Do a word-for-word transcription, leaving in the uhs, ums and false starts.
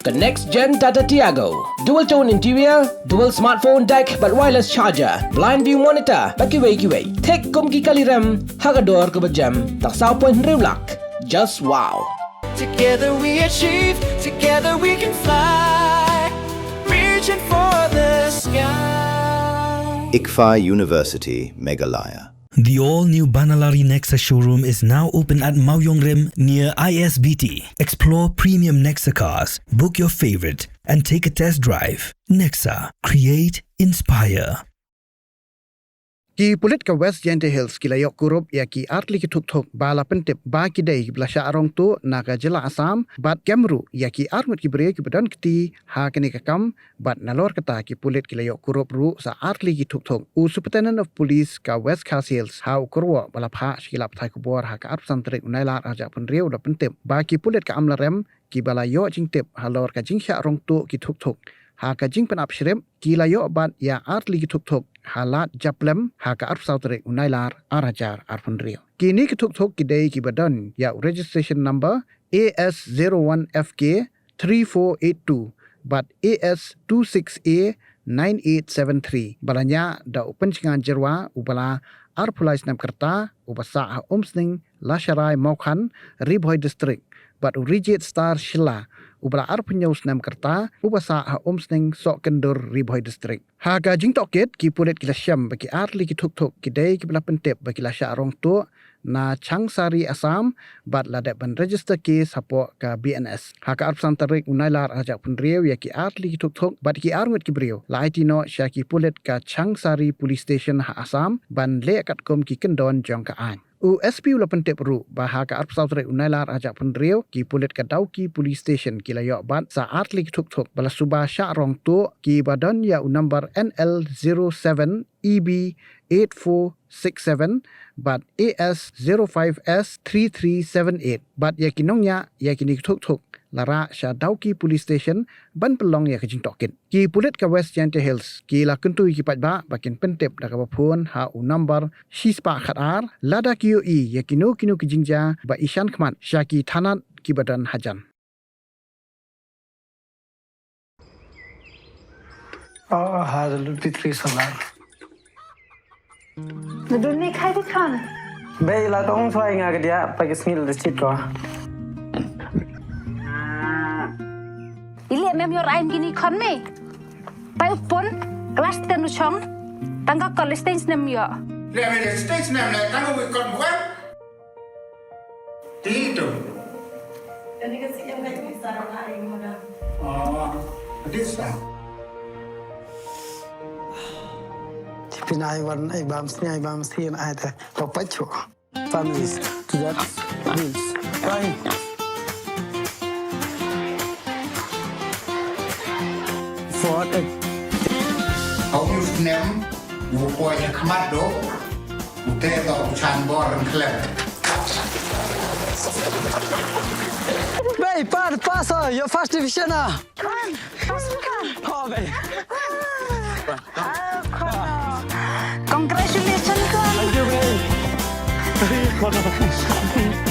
The next gen Tata Tiago. Dual tone interior, dual smartphone deck bad wireless charger, blind view monitor bad kiwei kiwei. Thik kum ki kali rem ha ka dor kaba jem, tang saw point hynriew lak. Just wow. Together we achieve, together we can fly, reaching for the sky. ICFAI University, Meghalaya. The all-new Banalari Nexa showroom is now open at Mawiongrim near I S B T. Explore premium Nexa cars, book your favorite, and take a test drive. Nexa, create, inspire. Ki pulit ka West Jaintia Hills ki la ïoh kurup ïa ki artylli ki thukthuk ba la pyntip ba ki dei kiba la shah rong tuh na ka jylla Assam, bad kem ruh ïa ki arngut ki briew kiba don kti ha kane ka kam, bad nalor kata ki pulit ki la ïoh kurup ruh sa artylli ki thukthuk. U Superintendent of Police ka West Khasi Hills ha u kyrwoh ba la phah sha ki lad pathai khubor ha ka arphew san tarik u Nailar arhajar arphew hynriew u la pyntip ba ki pulit ka Amlarem kiba la ïoh jingtip halor ka jingshah rong tuh ki thukthuk. Ha ka jingpynap shrip ki la ïoh bat ïa artylli ki thukthuk ha Lad Japlem ha ka arphew saw tarik u Nailar arhajar arphew hynriew. Kine ki thukthuk ki dei kiba don ïa u registration number A S zero one F K three four eight two bad A S two six A nine eight seven three, ba la ñiah da u Pynshngaiñ Jyrwa uba la arphew lai snem ka rta, uba sah ha Umsning Lasharai Mawkhan, Ri Bhoi District, bad u Rijit Star Shylla uba la arphew hynñiew snem ka rta, uba sah ha Umsning Sohkyndur, Ri Bhoi District. Ha ka jingtohkit, ki pulit ki la shem ba ki artylli ki thukthuk ki dei kiba la pyntip ba ki la shah rong tuh na Changsari, Assam, bad la dep ban register case hapoh ka B N S. Ha ka arphew san tarik u Nailar arhajar arphew hynriew ïa ki artylli ki thukthuk bad ki arngut ki briew la aiti noh sha ki pulit ka Changsari Police Station ha Assam ban leh katkum ki kyndon jong ka aiñ. U S P u la pyntip ruh ba ha ka arphew saw tarik u Nailar arhajar arphew hynriew ki pulit ka Dawki Police Station ki la ïoh bat sa artylli ki thukthuk ba la suba shah rong tuh kiba don ïa u number N L zero seven E B eight four six seven bad A S zero five S three three seven eight, bad ïa ki nongñiah ïa kine ki thukthuk la rah sha Dawki Police Station ban pynlong ïa ka jingtohkit. Ki pulit ka West Jaintia Hills ki la kyntu ïa ki paidbah ba kin pyntip da kaba phone ha u number shispah khatar lada ki ïohi ïa kino kino ki jingjia ba ishan khmat sha ki thanat kiba don hajan. Oh, ha, the Lutfi three solar. Nadun ni khai di khan. Bei la tong swai nga ka dia, pa ki sngi la chit ko. Ili mem yor ain gini khan me. Pai utpon, class ten u chong, tang ka college stage nem yo. Le me stage nem le tang ka wi kon buat. Ti tu. Kani ka sih yang kai tu sarang ai mo da. Oh, this lah. Pin ai wan ai bam sni ai bam sni ai ta. Papacho. Families to that bills. Fine. For it. Hau use nem, u poi khmat do, u te do u chan bor khlem. Bei, par, pass, your first division, ah. Come on, come on. Oh, bei. Ah, come on. Congratulations, come on. Thank you, bei.